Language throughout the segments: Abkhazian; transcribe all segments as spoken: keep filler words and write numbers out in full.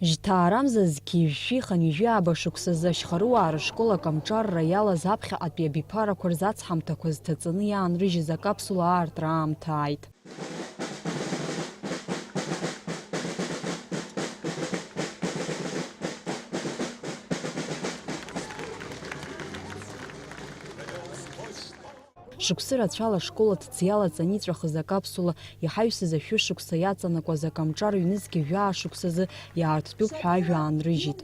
Жьҭаарамза зқьи жәшәи хынҩажәи ааба шықәсазы ашьхаруаа рышкол акомҿарра иалаз аԥхьаҟатәи абиԥарақәа рзы ацҳамҭақәа зҭаҵаны иаанрыжьыз акапсула аартра аамҭа ааит. Шықәсы рацәала ашкол аҭӡы иалаҵаны иҵәахыз акапсула иҳаҩсыз ашәышықәса иаҵанакуаз акомҿар ҩнызқьи жәаа шықәсазы иаарттәуп ҳәа ажәа аанрыжьит.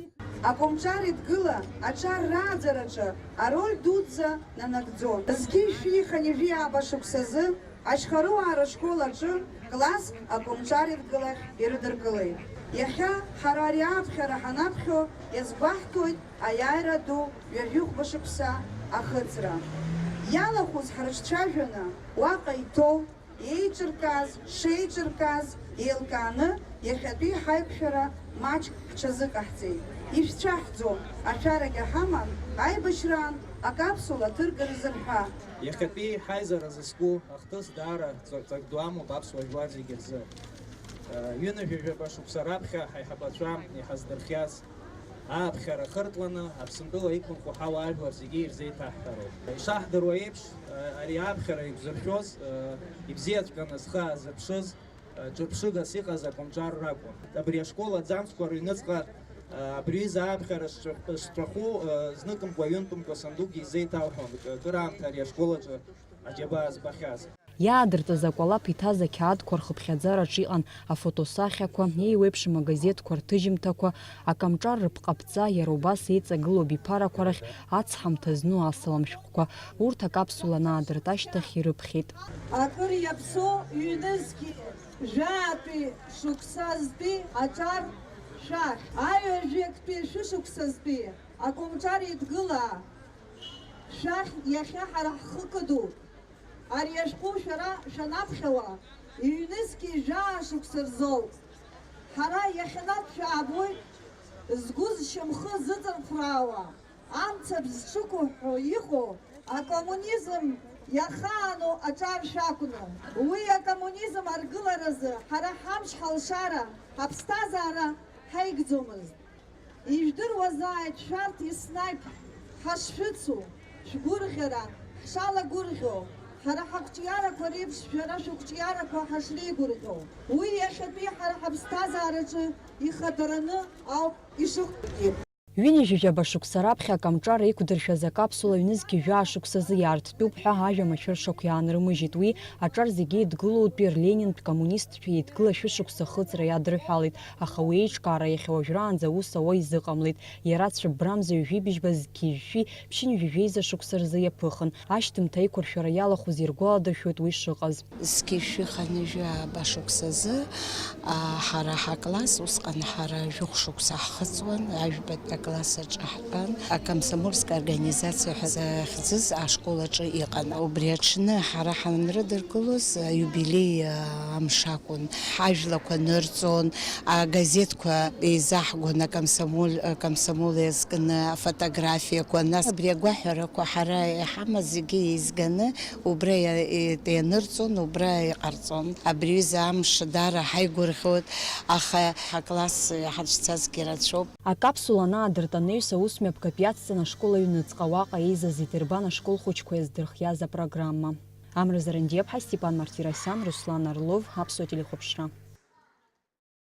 Акомҿар Еидгыла аҿар рааӡараҿы ароль дуӡӡа нанагӡон. Зқьи жәшәи хынҩажәи ааба шықәсазы ашьхаруаа рышкол аҿы класс акомҿар Еидгылахь ирыдыркылеит. Иахьа ҳара ари ааԥхьара ҳанаԥхьо иазгәаҳҭоит аиааира ду ҩажәихәба шықәса ахыҵра. Иалахәыз ҳрыҿцәажәаны уаҟа иҭоу, еиҿыркааз, шеиҿыркааз еилкааны, иахьатәи ҳаиқәшәара маҷк ҳҽазыҟаҳҵеит. Ишәцәаҳӡом, ашәарагьы ҳаман, аибашьраан акапсула ҭыргарызар ҳәа. Иахьатәи ҳаизара зызку ахҭыс даара ҵак-, ҵак ду амоуп аԥсуа жәлар зегьы рзы. Ҩынҩажәижәаба шықәса раԥхьа ҳаиҳабацәа иҳаздырхиаз ааԥхьара хыртланы, Аԥсынтәыла иқәынхо ҳауаажәлар зегьы ирзеиҭаҳҳәароуп. Ишаҳдыруа еиԥш, ари ааԥхьара иқәзыршәоз, ибзиаҵәҟьаны зхы аазырԥшыз, ҿырԥшыгас иҟаз акомҿар ракәын. Абри ашкол аӡамцқәа рыҩныҵҟа абри аҩыза ааԥхьара шҵәаху, зныкымкәа, ҩынтәымкәа сандуқәк изеиҭалҳәон, кыраамҭа ари ашкол аҿы аџьабаа збахьаз. Иаадыртыз акәалаԥ иҭаз ақьаадқәа рхыԥхьаӡараҿы иҟан афотосахьақәа, еиуеиԥшым агазеҭқәа рҭыжьымҭақәа, акомҿар рыԥҟаԥҵа, иара убас еиҵагылоу абиԥарақәа рахь ацҳамҭа зну асалам шәҟәқәа, урҭ акапсула анаадырт ашьҭахь ирыԥхьеит. Акыр иаԥсоу ҩнызқьи жәаатәи шықәсазтәи аҿар шәахь, аҩажәи актәи шәышықәсазтәи акомҿар Еидгыла шәахь иахьа ҳара ҳхы кыдуп. Ари ашәҟәы шәара шәанаԥхьауа, ҩнызқьи жәаа шықәса рзоуп. Ҳара иахьанатә шәаабоит, згәы зшьамхы зыҵархәраауа, амцабз зҽықәу ҳәа иҟоу акоммунизм иахаану аҿар шәакәны. Уи акоммунизм аргыларазы ҳара ҳамч-ҳалшара, ҳаԥсҭазаара ҳаигӡомызт. Ижәдыруазааит шәарҭ еснагь ҳашшәыцу, шәгәырӷьара ҳшалагәырӷьо, ҳара ҳақәҿиарақәа реиԥш шәара шәықәҿиарақәа ҳашреигәырӷьо. Уи иахьатәи ҳара ҳаԥсҭазаараҿы ихадараны ауп ишыхәҭоугьы. Ҩынҩажәижәаба шықәса раԥхьа акомҿар еиқәдыршәаз акапсула ҩнызқьи жәаа шықәсазы иаарттәуп ҳәа ажәа машәыршақә иаанрымыжьит. Уи аҿар зегьы еидгылоутәи рленингтә коммунисттә еидгыла шәышықәса ахыҵра иадырҳәалеит. Аха уи еиҿкаара иахьа уажәраанӡа аус ауа изыҟамлеит. Иара цәыббрамза ҩажәи быжьба зқьи жәшәи ԥшьынҩажәи жәеиза шықәса рзы иаԥыхын. Ашьҭымҭа аиқәыршәара иалахәыз иргәаладыршәоит уи шыҟаз. Зқьи жәшәи хынҩажәи ааба шықәсазы, а, ҳара ҳакласс, усҟан ҳара жәохә шықәса ҳхыҵуан, ажәбатәи акласс аҿы ҳтәан, акомсомольская организациа ҳәа захьӡыз ашкол аҿы иҟан. Убри аҽны ҳара ҳанрыдыркылоз аиубилеи, а, амш акәын. Ҳажәлақәа нырҵон, агазеҭқәа еизаҳгон, акомсомол, акомсомол иазкны афотографиақәа, нас абри агәаҳәарақәа ҳара иҳамаз зегьы еизганы убра иа-, ианырҵон, убра иҟарҵон. Абри аҩыза амш даара ҳаигәырӷьоит, аха ҳакласс иҳацәцазгьы рацәоуп. Акапсула анаадырт анаҩс аусмҩаԥгатә иацҵан ашкол аҩныҵҟа, уаҟа еизаз идырбан ашкол хәыҷқәа иаздырхиаз апрограмма. Амра Зарандиаԥҳа, Степан Мартиросиан, Руслан Орлов, Аԥсуа телехәаԥшра.